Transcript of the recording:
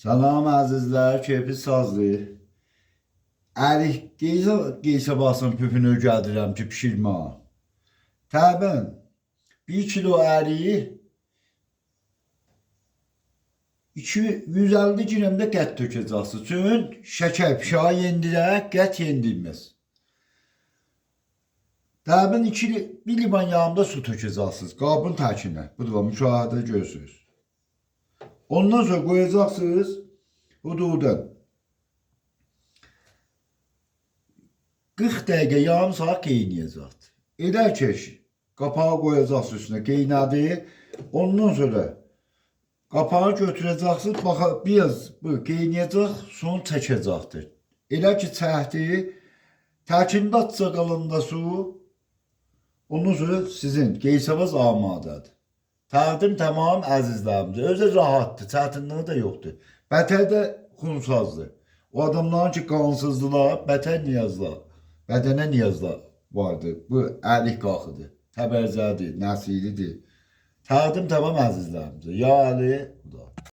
Salam əzizlər, keyfi sazdır. Ərik qeysə basın püfünü gədirəm ki, pişirmə. Təbən 1 kilo əriyi 250 qram da qət tökəcəksiniz. Çünki şəkər pişağı yendirək, qət yendirməz. Təbən 1 liman yağında su tökəcəksiniz qabın təkinə. Budur, müşahidə görürsünüz. Ondan sonra qoyacaqsınız hududan. 40 dəqiqə yarım saat qeynəyəcəkdir. Elə ki, qapağı qoyacaqsınız üstünə, qeynadı. Ondan sonra qapağı götürəcəksiniz, baxa, biraz bu qeynəyəcək, sonra çəkəcəkdir. Elə ki, çəkdi, təkində atsa qalanda su, ondan sonra sizin qeysəvaz amadədir. Təqdim tamam əzizlərimizə. Özü rahatdır, çətinliyi də yoxdur. Bətər də xunsazdır. O adamların ki qansızdılar, bətər niyazlar, bədənə niyazlar vardır. Bu ərik qalxıdır, təbərzədir, nəsilidir. Təqdim tamam əzizlərimizə. Ya Əli, Xuda.